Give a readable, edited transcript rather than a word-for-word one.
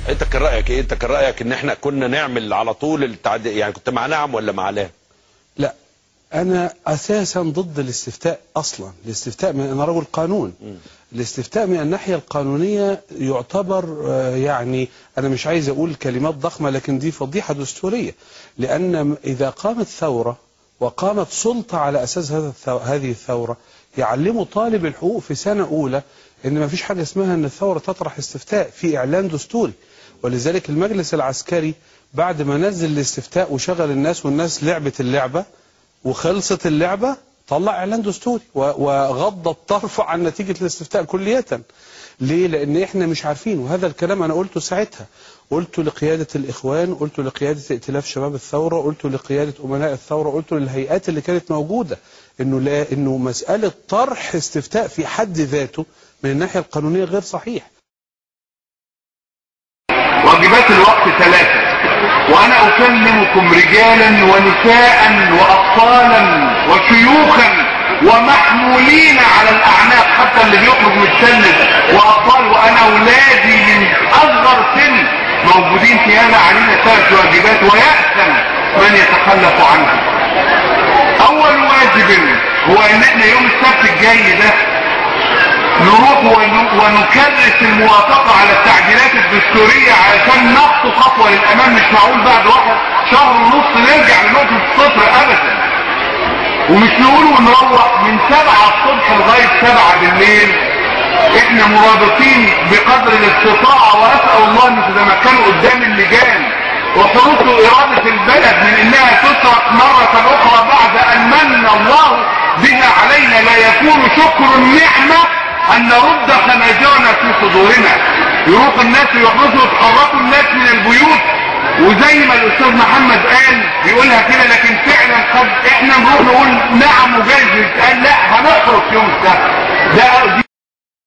انت كان رايك ايه؟ انت كان رايك ان احنا كنا نعمل على طول التعديل، يعني كنت مع نعم ولا مع لا؟ لا، انا اساسا ضد الاستفتاء اصلا. الاستفتاء من انا رجل قانون. الاستفتاء من الناحية القانونية يعتبر يعني انا مش عايز اقول كلمات ضخمة، لكن دي فضيحة دستورية، لان اذا قامت ثورة وقامت سلطة على اساس هذه الثورة، يعلموا طالب الحقوق في سنة اولى ان ما فيش حاجة اسمها ان الثورة تطرح استفتاء في اعلان دستوري. ولذلك المجلس العسكري بعد ما نزل الاستفتاء وشغل الناس والناس لعبت اللعبة وخلصت اللعبة، طلع اعلان دستوري وغض الطرف عن نتيجة الاستفتاء كلية. ليه؟ لان احنا مش عارفين. وهذا الكلام انا قلته ساعتها، قلته لقيادة الاخوان، قلته لقيادة ائتلاف شباب الثورة، قلته لقيادة امناء الثورة، قلته للهيئات اللي كانت موجودة، انه لا، انه مسألة طرح استفتاء في حد ذاته من الناحية القانونية غير صحيح. واجبات الوقت 3، وأنا أكلمكم رجالا ونساء وأطفالا وشيوخا ومحمولين على الأعناق، حتى اللي بيخرج متسند، وأطفال، وأنا أولادي من أصغر سن موجودين في هذا. علينا 3 واجبات ويأثم من يتخلف عنها. أول واجب هو إن احنا يوم السبت الجاي ده نروح ونكرس الموافقة على التعديلات الدستورية علشان نخطو خطوة للأمام. مش معقول بعد 1.5 شهر نرجع لنقطة الصفر أبدا. ومش نقول ونروح من 7 الصبح لغاية 7 بالليل. احنا مرابطين بقدر الاستطاعة، وأسأل الله أن تتمكنوا قدام اللجان وحرصوا إرادة البلد من إنها تسرق مرة أخرى بعد أن من الله بها علينا. لا يكون شكر النعمة أن نرد خناجرنا في صدورنا. يروح الناس ويحرصوا ويتحركوا الناس من البيوت، وزي ما الأستاذ محمد قال